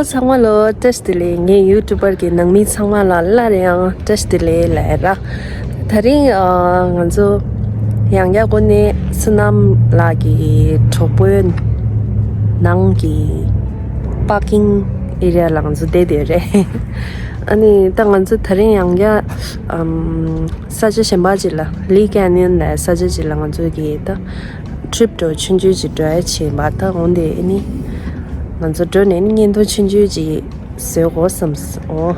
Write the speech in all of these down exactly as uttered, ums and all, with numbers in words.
ཚང་མ་ལ་བཀྲ་ཤིས་བདེ་ལེགས། ངའི་ཡུ་ཊུབ་པར་གྱི་ནང་མི་ཚང་མ་ལ་སླར་ཡང་བཀྲ་ཤིས་བདེ་ལེགས་ལབ་ཡ་ར། དེ་རིང་ཨ་ང་ཚོ་ཡང་བསྐྱར་ཀོ་ནེ་བསོད་ནམས་ལགས་ཀྱི་གྲོགས་པོའི་ནང་གི་པར་ཀིང་ཨེ་རི་ཡ་ལ་ང་ཚོ་བསྡད་བསྡད་རེད། ཨ་ནི་ད་ང་ཚོ་དེ་རིང་ཡང་བསྐྱར་ཨམ་ས་ཆ་གཞན་པ་ཅིག་ལ། ལི་ཀེ་ནི་ཡན་ལབ་ས་ཆ་ཅིག་ལ་ང་ཚོ་གི་ད་ཊི་རིབ་འདྲ་བོ་ཆུང་ཆུང་ཅིག་འགྲོ་ཡ་བྱས་པ། ད་འོན་ཏེ་ཨ་ནི་ང་ཚོ་འགྲོ་ནས་ནི་བརྙན་ཐུང་ཆུང་ཆུང་ཅིག་བཟོ་དགོས་བསམ་སོང་།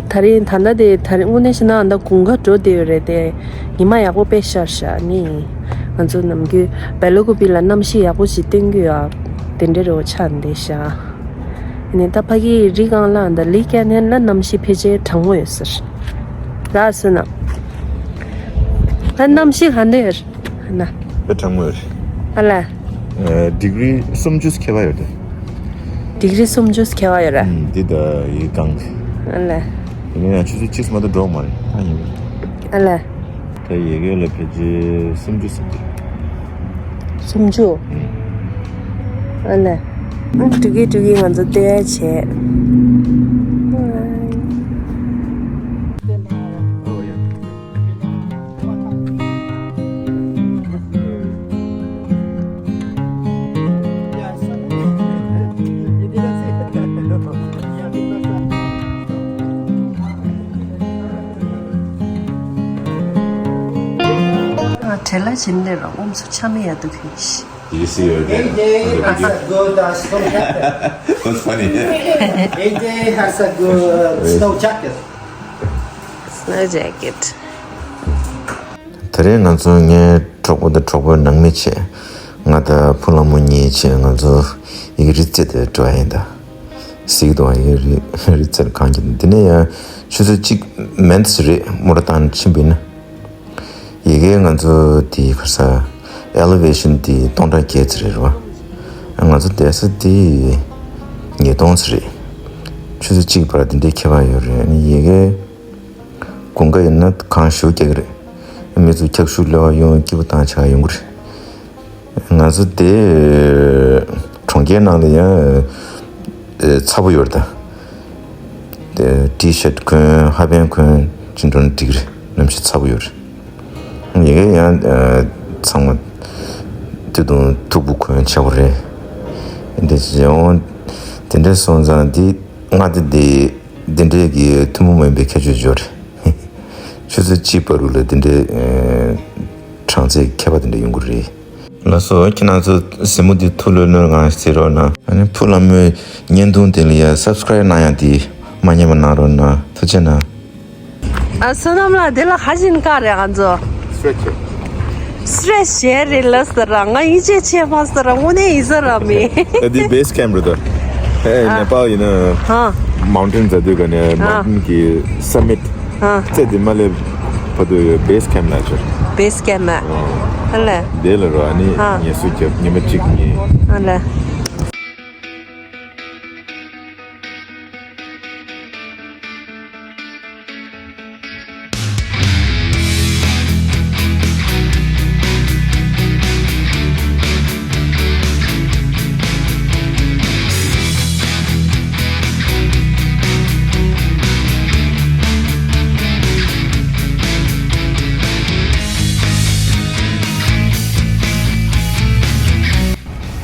དེ་རིང་ད་ལྟ་དེ་དེ་རིང་དངོས་གནས་བཤད་ན་ཨ་ད་དགུན་ཁ་འགྲོ་བསྡད་ཡོད་རེད་དེ། ཉི་མ་ཡག་པོ་དཔེ་ཤར་ཤག་ནི། ང་ཚོ་ནམ་རྒྱུན་བེ་ལ་ཀུ་པི་ལ་གནམ་གཤིས་ཡག་པོ་ཞིག་སྟོན་གྱི་ཡོད། དེ་འདྲ་རེད་པ། ཆགས་བསྡད་ཤག་ནི་ད་ཕ་གི་རི་སྒང་ལ་ཨ་ད་ལི་ཀེ་ནི་ཡན་ལ་གནམ་གཤིས་ཕལ་ཆེར་གྲང་མོ་ཡོད་ས་རེད། རག་སོང་ན། ད་གནམ་གཤིས་ག་འདྲ་ཡོད་རེད་ཨ་ན། དཔེ་གྲང་མོ་ཡོད་རེད། ཨ་ལ། ཨ་ཌི་གི་རི་སུམ་ཅུ་ཁྱད་པར་ཡོད་རེད། ཌི་གི་རི་སུམ་ཅུ་ཁྱད་པར་ཡོད་རེད། ཨུམ། འདི་ད་ཡི་གང་། ཨ་ལ། ཡིན་ན་ཡང་ཆུ་ཚོད་གཅིག་མ་གཏོགས་འགྲོ་མ་རེད། ཨ་ཡིན། ཨ་ལ། ད་ཡི་གེ་ལ་ཕལ་ཆེར་སུམ་ཅུ་ཟིན་གྱི་རེད། སུམ་ཅུ། ཨུམ། ཨ་ལ། ཨ་འགྲོ་གི་འགྲོ་གི་ང་ཚོ་ལྟོས་བྱས། བྲེལ་ལ་བྱིན་ནས་རང་ངོམ་སུ་ཆ་མེད་ཡ་འདུག་གི། You see your dad. A J has a good uh, snow jacket. What's funny? A J has a good uh, snow jacket. Snow jacket. དེ་རིང་ང་ཚོ་ངའི་གྲོགས་པོ་དང་གྲོགས་པོའི་ནང་མི་བྱས། ང་དང་ཕུ་ལ་མོ་གཉིས་བྱས། ང་ཚོ་ཡི་གེ་རི་རྩེ་དེ་འགྲོ་ཡ་ཡིན་ད། གཟིགས་འདུག་ཡི་གེ་རི་རི་རྩེར་གང་གི་འདི་ནས་ཡང་ཆུ་ཚོད་གཅིག་མན་ཙམ་རེད། མོ་ཊ་བཏང་ཕྱིན་པ་ཡིན་ན། ཡི་གེ་ང་ཚོ་དེའི་ཁ་ས་ཨེ་ལི་ཝེ་ཤན་དེ་སྟོང་ཕྲག་བརྒྱད་ཙམ་རེད་རེད་པ། ང་ཚོ་བསྡད་ས་དེ་ཉིས་སྟོང་ཙམ་རེད། ཆུ་ཚོད་གཅིག་བར་དེ་འདྲའི་ཁྱད་པར་ཡོད་རེད། ཨ་ནི་ཡི་གེ་དགུན་ཁ་ཡིན་ན་གངས་ཞེ་པོ་རྒྱག་གི་རེད། མི་ཚོ་འཁྱག་ཤུགས་སླེབས་པ་ཡོང་། སྐྱིད་པོ་བཏང་ཆགས་ཡོང་གི་རེད། ང་ཚོ་དེ་གྲོང་ཁྱེར་ནང་ལ་ཡང་ཚ་པོ་ཡོད་རེད་ད། ཊི་ཤར་ཊི་གོན་ཧ་པན་གོན་ཅིག་འགྲོ་ན་འགྲིག་རེད། གནམ་གཤིས་ཚ་པོ་ཡོད་རེད། ཡི་གེ་ཡང་ཚང་མ་དེ་དང་མཐུག་པོ་གོན་ཆགས་པ་རེད། འདི་བྱས་འོང་། དེ་འདྲ་སོང་ཙང་འདི་ང་དེ་འདི་འདི་འདྲའི་གི་ཐུན་མོང་མ་ཡིན་པའི་ཁྱད་ཆོས་ཡོད་རེད། ཆུ་ཚོད་གཅིག་བར་དུ་ལ་འདི་འདྲའི་གྲང་ཚད་ཁྱད་པར་དེ་འདྲ་ཡོང་གི་རེད། ལགས་སོ། ཁྱེད་རང་ཚོ་གཟིགས་མོ་འདི་ཐུགས་ལོན་གནང་རོགས་གནང་། ཨ་ནི་ཕུ་ལ་མོའི་བརྙན་ཐུང་དེ་ལ་ཡ་སབ་སི་ཀ་རེབ་གནང་ཡ་དེ་མ་བསྙེལ་བ་གནང་རོགས་གནང་། ཐུགས་རྗེ་གནང་། ཨ་བསོད་ནམས་ལགས། དེ་ལ་ཧ་ཅིན་ཀ་རེད། ང་ཚོ་སི་ཊེ་ཆི་བྱས་རེད་ལབ་ས་ར། ང་ཡིད་ཆེས་བྱས་མ་ས་ར། དངོས་གནས་ཡིན་ས་ར་མི། ཨ་འདི་བེ་སི་ཀེམ་རེད་དོ། ཨེ་ཨ་ནེ་པཱལ་ཡིན་ན་ཧ་མའུན་ཊེན་ཟེར་དུས་ག་ནས་ཨ་མའུན་ཊེན་གི་སམ་མིཊ། ཨ་རྩེ་དེ་མ་སླེབས་བར་དུ་བེ་སི་ཀེམ་ལ་ཆོར། བེ་སི་ཀེམ་ཨ་ཨ་ལས། དེ་ལ་རོ། ཨ་ནི་ཨ་ངལ་གསོ་རྒྱབ། ཉི་མ་གཅིག་གཉིས། ཨ་ལས།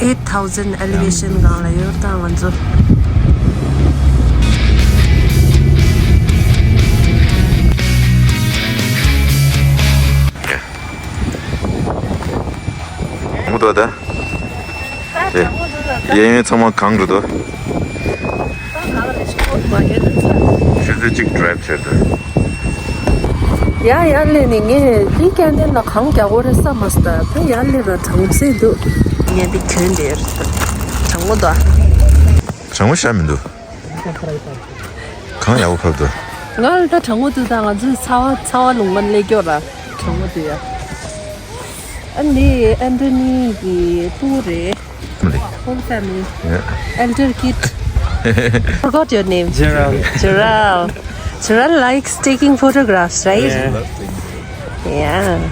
Eight thousand elevation སྒང་ལ་ཡོད་ད་ང་ཚོ། ངུ་དོ་ད། གཡས་གཡོན་ཚང་མ་གངས་རེད་དོ། ཆུ་ཚོད་གཅིག་ཌ་རའེབ་བྱས་ད། ཡར་ཡར་སླེབས་ནས་ངས་ལི་ཀེ་ནི་ཡན་ལ་གངས་རྒྱག་གོ་རེད་བསམ་མ་སོང་། ད་ཕར་ཡར་སླེབས་ན་གྲང་མོ་ཟེར་འདུག་ངས་འདི་གྱོན་བསྡད་ཡོད་རེད། གྲང་མོ་འདུག་གྲང་མོ་ཤ་མི་འདུག་གངས་ཡག་པོ་ཕབ་འདུག་ང་ལ་ད་གྲང་མོ་འདུག་ད་ང་ཚོའི་ཚ་བ་ཚ་བ་ལུང་པ་སླེབས་ཀྱོག་ར། གྲང་མོ་འདུག་ཡ། ཨ་འདི་ཨན་ཐོ་ནི་གི་སྤུ་གུ་རེད། Family. Whole family. Yeah. Elder kid. Forgot your name. Gerald. Gerald. Gerald likes taking photographs, right? Yeah. Yeah.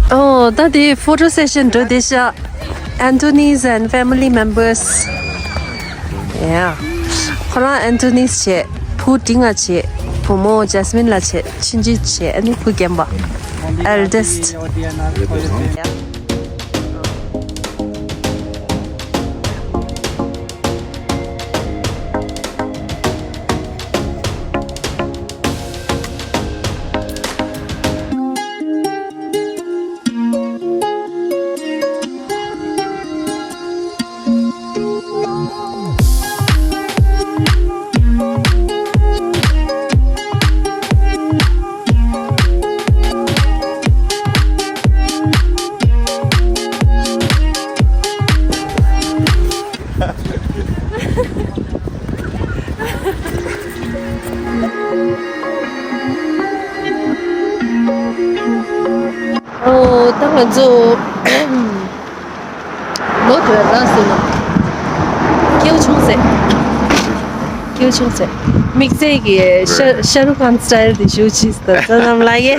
ཨོ། ད་དེ་ཕོ་ཊོ་སེ་ཤན་འགྲོ་བསྡད་ཤག Anthony's and family members. Yeah. ཁོ་རང་Anthony's བྱས། བུ་ཏིང་ང་བྱས། བུ་མོ་Jasmine ལ་བྱས། ཆུང་ཆུང་བྱས། ཨ་ནི་བུ་རྒན་པ། Eldest. ཨོ། ད་ང་ཚོ་ལོ་དུ་ར་སུ་ན། སྐྱེའུ་ཆུང་ཟེ། སྐྱེའུ་ཆུང་ཟེ། དམིགས་བསལ་གྱི་ཤ་ཤ་རུ་ཁཱན་སི་ཊའིལ་དེ་ཞུ་ཆིས་ད་ཚ་ནམ་ལ་ཡེ།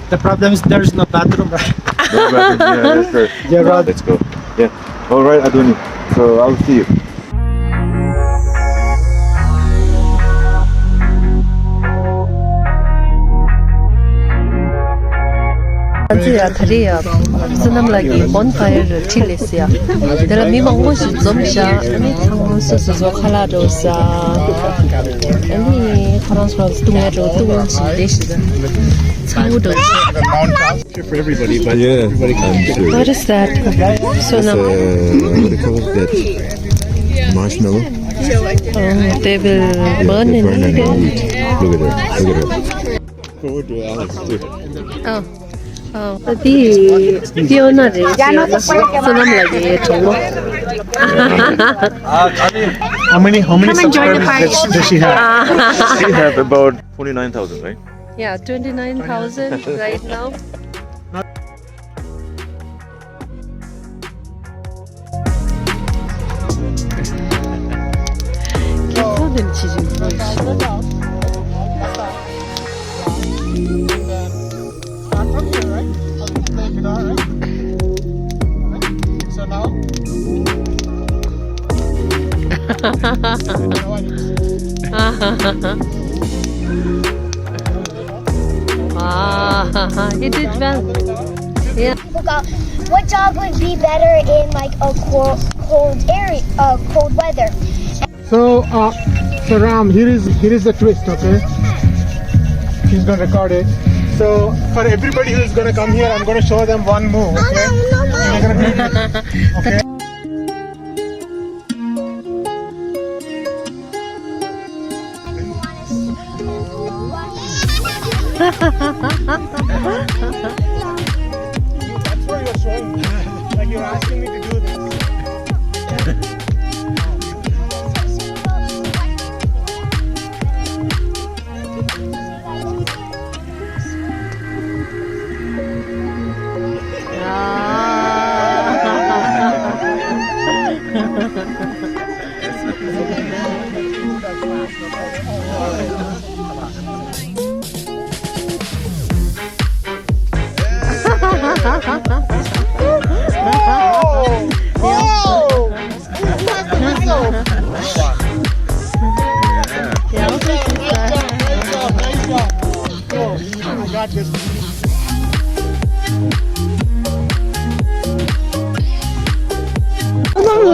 The problem is there's no bathroom, right? No bathroom, yeah, yeah, sure. Yeah, right. Let's go. Yeah. All right, Adoni. So I'll see you. ང་ཚོ་ཡ་ད་རེས་ཡ་བསོད་ནམས་ལགས་ཀྱི་བོན་ཕ་ཡར་ཁྲིད་ལས་སི་ཡ། དེ་ལ་མི་མང་པོ་ཞིག་འཛོམས་ཤག་ཨ་ནི་ཚང་མ་སོ་སོ་སོ་ཁ་ལག་འགྲོ་ས། ཨ་ནི་ཁོ་རང་ཚོ་ལ་བཏུང་ཡ་འགྲོ་བཏུང་ཞིག་བསྡད་ཤག་ཚ་བོ་འགྲོ་ཤག For everybody, but yeah, everybody can. I'm sure. What is that? That's, uh, what do you call that? Marshmallow? Oh, they will burn and eat. Look at that. Look at that. Forward to Alex too. Oh. Oh. དེ་ཕི་ཨོ་ན་རེད། བསོད་ནམས་ལགས་ཀྱི་གྲོགས་པོ། How many, how many subscribers does, does she have? She have about twenty-nine thousand, right? Yeah, twenty-nine thousand right now. Start from here, right? I'll play guitar, right? So now. Ah, he did well. Yeah. People go, what job would be better in, like, a cold, cold area, uh, cold weather? So, uh, so Ram, here is, here is the twist, okay? He's gonna record it. So, for everybody who's gonna come here, I'm gonna show them one move, okay? And they're gonna do it, okay? That's what you're showing me. Like, you're asking me to do this.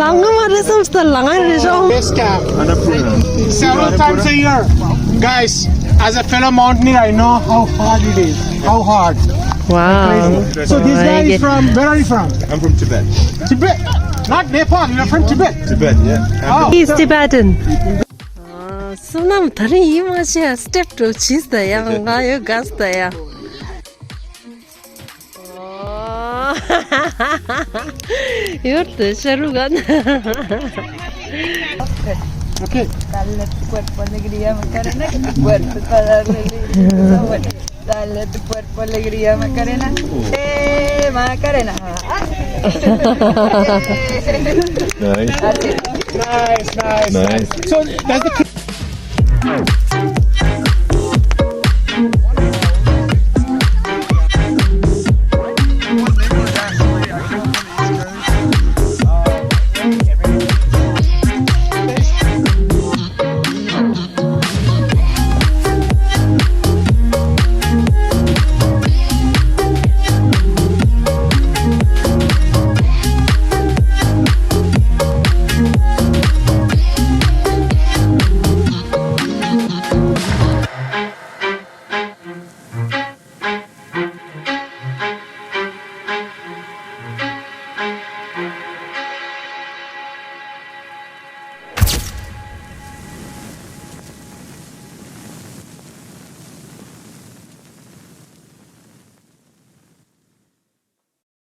ཨ། ང་མ་རེད་བསམ་སྟ་ལ་ང་རེད་ཤོག Best camp. Several times a year. Guys, as a fellow mountaineer, I know how hard it is. How hard. Wow. So this guy is from, where are you from? I'm from Tibet. Tibet? Not Nepal, you're from Tibet. Tibet, yeah. Oh. He's Tibetan. བསོད་ནམས་ད་རིང་ཡིན་མ་ཤེས་སི་ཊེབ་འགྲོ་བྱིས་ད་ཡང་ང་ཡོད་དགའ་སི་ད་ཡང་། ཡོད་དེ་ཤ་རུ་ག་ན། Okay. Dale tu cuerpo alegría, Macarena, que tu cuerpo para darle vida. Dale tu cuerpo alegría, Macarena. Eh, Macarena. Nice. Nice, nice, nice. So, does the